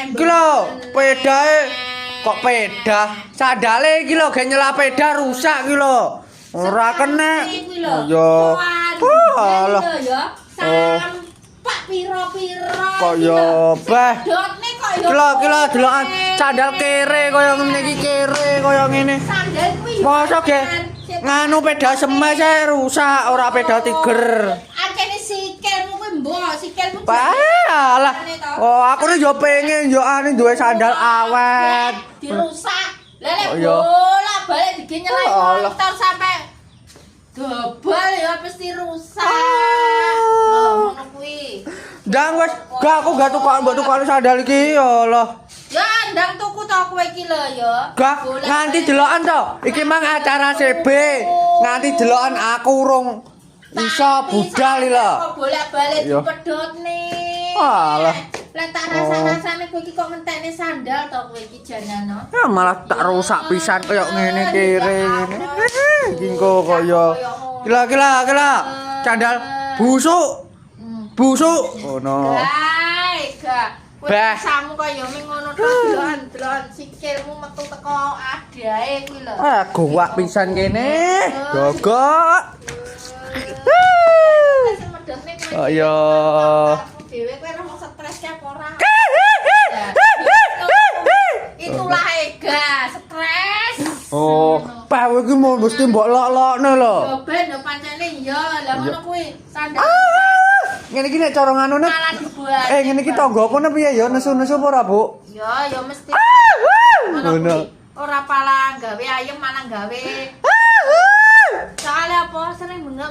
Iki lho, pedae kok peda. Sandale iki lho ge nyelah peda rusak iki lho. Ora kena. Kuwi lho. Ya. Alah. Ya. Oh. Sampak pira-pira. Kok ya beh. Dotne kok ya. Iki lho delokan sandal kere kaya ngene iki, kere kaya ngene. Sandal kuwi ya. Masa ge nganu peda semes ae rusak, ora peda tiger. Ancene sikilmu kuwi mbok, sikilmu. Alah. Oh, aku nih yo pengen yo ane duwe sandal awet. Dirusak. Lele Oh, iya. bola balik digenyelai Oh, Allah. motor sampai dobel ya pasti rusak. Ah. Lho ngono kuwi. Ndang wis, gak aku gak tukok mbok tukokne sandal iki ya Allah. Ya ndang tuku to kowe iki lho ya. Gak Bolak nganti balik. delokan to. Iki mang acara CB. Nganti delokan aku urung iso budal iki lho. Kok bolak-balik Iya. dipedhotne. Alah. Lah tak rasa-rasane kowe iki kok ngentekne sandal to kowe iki janano. Ya malah tak rusak pisan kaya ngene kere ngene. Iki engko kaya kila kila kila sandal busuk. Busuk. Ngono. Hai, gak. Kowe Bah. samu kaya ming ngono tok delokan, delokan sikilmu metu teko adae kuwi lho. Ah, gowak pisan kene. Gogok. Sing medhotne kowe. Oh, iya. Dhewe kowe ora mau stres ki apa ora? Itulah Ega, stres. Oh, Pak iki mau mesti mbok lok-lokne lho. Yo ben yo pancene iya, lah ngono kuwi sandal Ah! Ngene iki nek cara nganune malah dibuat. eh ngene iki tanggaku piye ya nesu-nesu apa ora, Bu? Ya, ya mesti. Ngono. Ngono kuwi. Ora pala gawe ayem malah gawe. Soalnya apa sering bengok.